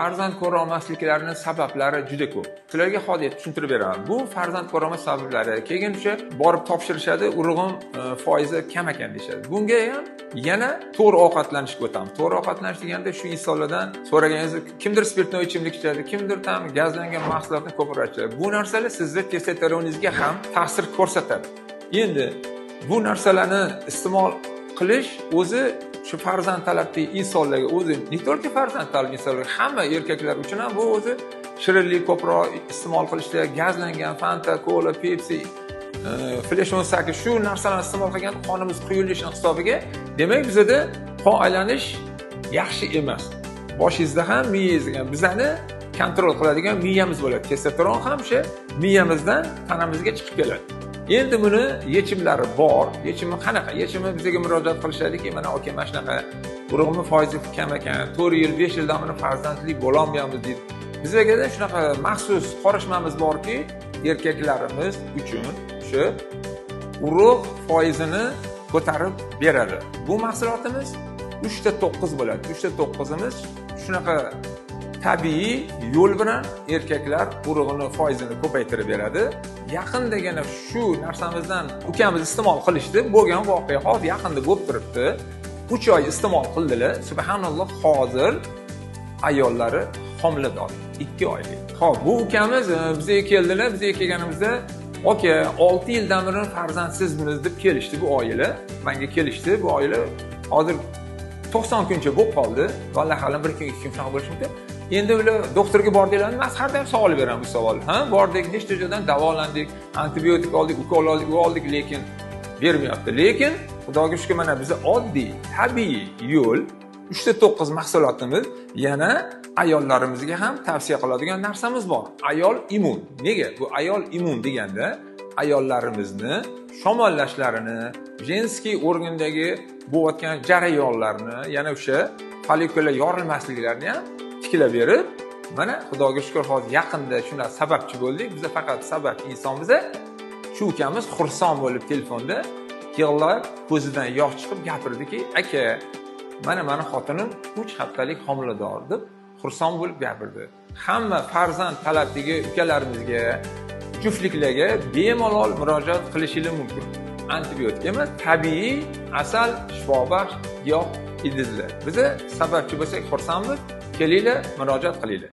Farzand ko'rolmasliklarini sabablari juda ko'p. Sizlarga hozir tushuntirib beraman. Bu farzand ko'rolmas sabablari. Keyin o'sha borib topshirishadi, urug'im foizi kam ekan deyishadi. Bunga ham yana to'g'ri ovqatlanishga o'tamiz. To'g'ri ovqatlanish deganda shu insonlardan so'raganingizda kimdir spirtnoy ichimlik ichadi, kimdir tam gazlangan mahsulotni ko'proq ichadi. Bu narsalar sizni testosteroningizga ham ta'sir ko'rsatadi. Endi bu narsalarni iste'mol qilish o'zi shu farzand talabli insonlarga, o'zi не только farzand talabli insonlarga, hamma erkaklar uchun ham bu o'zi shirinlik ko'proq iste'mol qilishda, gazlangan Fanta, Cola, Pepsi, Flash 18 shu narsalarni iste'mol qilganda qonimiz quyilishini hisobiga, demak bizada qon aylanish yaxshi emas. Boshingizda ham, miyangizda ham bizani kontrol qiladigan miyamiz bo'ladi. Testosteron ham o'sha miyamizdan tanamizga chiqib keladi. Endi buni yechimlari bor. Yechimi qanaqa? Yechimi bizga murojaat qilishadiki, mana aka, mana shunaqa urug'imni foizi kam ekan, 4 yil, 5 yildan beri farzandli bo'lolmayapmiz deydi. Bizga shunaqa maxsus qorishmamiz borki, erkaklarimiz uchun o'sha urug' foizini ko'tarib beradi. Bu mahsulotimiz 3.9 bo'ladi. 3.9imiz shunaqa tabiiy yo'l bilan erkaklar urug'ini foizini ko'paytirib beradi. Yaqindagina shu narsamizdan ukamiz iste'mol qilishdi. Bo'lgan voqea hozir yaqinda bo'lib turibdi. 3 oy iste'mol qildilar. Subhanalloh, hozir ayollari homilador, 2 oylik. Xo'p, bu ukamiz bizga keldilar. Bizga kelganimizda, aka, 6 yildan beri farzandsizmiz deb kelishdi bu oila. Menga kelishdi bu oila. Hozir 90 kuncha bo'lib qoldi. Vallahi alam, 1 kun, 2 kun shunaqa bo'lishi mumkin. Endi ular doktorga bordinglarmi? Men har doim savol beraman bu savolni. Ha, bordik, nechta joydan davolandik, antibiotik oldik, ukol oldik, u oldik, lekin bermayapti. Lekin Xudoga shukr, mana biza oddiy, tabiiy yo'l 3.9 mahsulotimiz yana ayollarimizga ham tavsiya qiladigan narsamiz bor. Ayol immun. Nega? Bu ayol immun deganda ayollarimizni shamollashlarini, jenskiy organdagi bo'layotgan jarayonlarni, yana o'sha follikula yorilmasliklarini ham tiklab berib, mana Xudoga shukr, hozir yaqinda shunday sababchi bo'ldik. Biz faqat sabab insonmiz. Shu ukamiz xursand bo'lib telefonda yig'lab, ko'zidan yosh chiqib gapirdiki, aka, mana meni xotinim 3 haftalik homilador deb xursand bo'lib gapirdi. Hamma farzand talabdagi ukalarimizga, juftliklarga bemalol murojaat qilishingiz mumkin. Antibiotik emas, tabiiy asal, shifobaxsh giyoh ildizlar. Biza sababchi bo'lsak xursandmiz. Kelinglar, murojaat qilinglar.